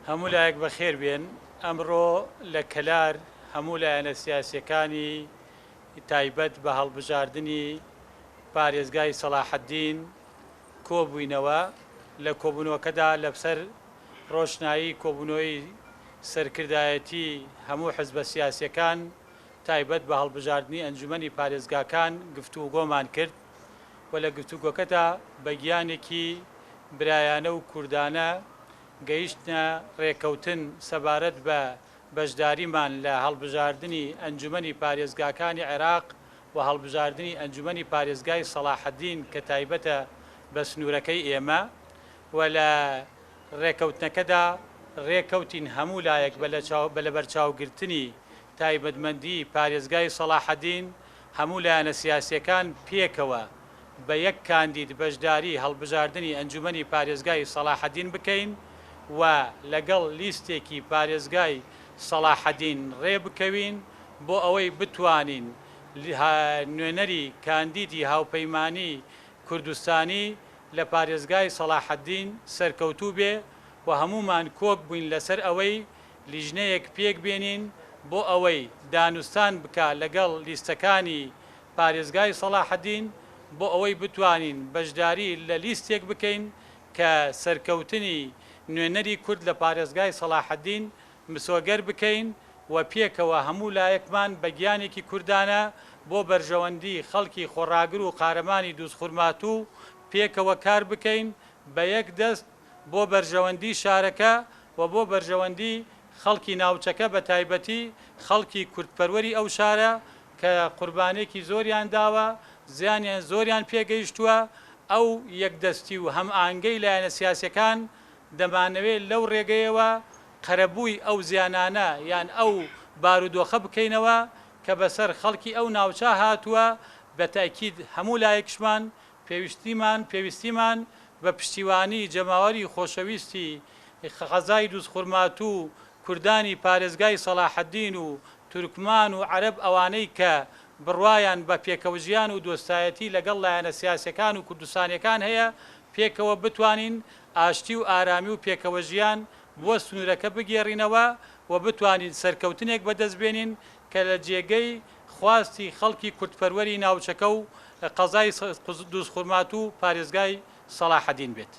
هەموو لایەک بەخێر بێن. ئەمڕۆ لە کەلار هەموو لایەنە سیاسیەکانی تایبەت بە هەڵبژاردنی پارێزگای سەڵاحەدین کۆبووینەوە، لە کۆبوونەوەکەدا لەسەر ڕۆشنایی کۆبوونەوەی سەرکردایەتی هەموو حزبە سیاسیەکان تایبەت بە هەڵبژاردنی ئەنجومەنی پارێزگاکان گفتوگۆمان کرد و لە گفتوگۆکەدا بە گیانێکی برایانە و کوردانە گەیشتنە رێکەوتن سەبارەت بە بەشداریمان لە هەڵبژاردنی ئەنجومەنی پارێزگاکانی عێراق و هەڵبژاردنی ئەنجومەنی پارێزگای سەڵاحەدین کە تایبەتە بە سنوورەکەی ئێمە و لە رێکەوتنەکەدا رێکەوتین هەموو لایەک بە لەبەرچاوگرتنی تایبەتمەندی پارێزگای سەڵاحەدین هەموو لایەنە سیاسیەکان پێکەوە بە یەک کاندید بەشداری هەڵبژاردنی ئەنجومەنی پارێزگای سەڵاحەدین بکەین و لەگەڵ لیستێکی پارێزگای سەڵاحەدین ڕێبکەوین بۆ ئەوەی بتوانین نوێنەری کاندیدی هاوپەیمانی کوردستانی لە پارێزگای سەڵاحەدین سەرکەوتوو بێ و هەموومان کۆک بووین لەسەر ئەوەی لیژنەیەک پێکبێنین بۆ ئەوەی دانوستان بکا لەگەڵ لیستەکانی پارێزگای سەڵاحەدین بۆ ئەوەی بتوانین بەشداری لە لیستێک بکەین کە سەرکەوتنی نوێنەری کورد لە پارێزگای سەڵاحەدین مسۆگەر بکەین و پێکەوە هەموو لایەکمان بە گیانێکی کوردانە بۆ بەرژەوەندی خەڵکی خۆڕاگر و قارەمانی دوزخورماتوو پێکەوە کار بکەین بە یەک دەست بۆ بەرژەوەندی شارەکە و بۆ بەرژەوەندی خەڵکی ناوچەکە بە تایبەتی خەڵکی کوردپەروەری ئەو شارە کە قوربانێکی زۆریان داوە، زیانیان زۆریان پێگەیشتووە، ئەو یەکدەستی و هەمئاهەنگەی لایەنە سیاسیەکان دەمانەوێت لەو ڕێگەیەوە قەرەبووی ئەو زیانانە یان ئەو بارودۆخە بکەینەوە کە بەسەر خەڵکی ئەو ناوچە هاتووە، بە تەئکید هەموو لایەکشمان پێویستیمان پێویستیمان بە پشتیوانی جەماوەری خۆشەویستی قەزای دوزخورماتوو و کوردانی پارێزگای سەڵاحەدین و تورکمان و عەرەب ئەوانەی کە بڕوایان بە پێکەوەژیان و دۆستایەتی لەگەڵ لایەنە سیاسیەکان و کوردستانیەکان هەیە پێکەوە بتوانین ئاشتی و ئارامی و پێکەوەژیان بۆ سنوورەکە بگێڕینەوە و بتوانین سەرکەوتنێک بەدەست بێنین کە لە جێگەی خواستی خەڵکی کوردپەروەری ناوچەکە و قەزای دوزخورماتوو و پارێزگای سەڵاحەدین بێت.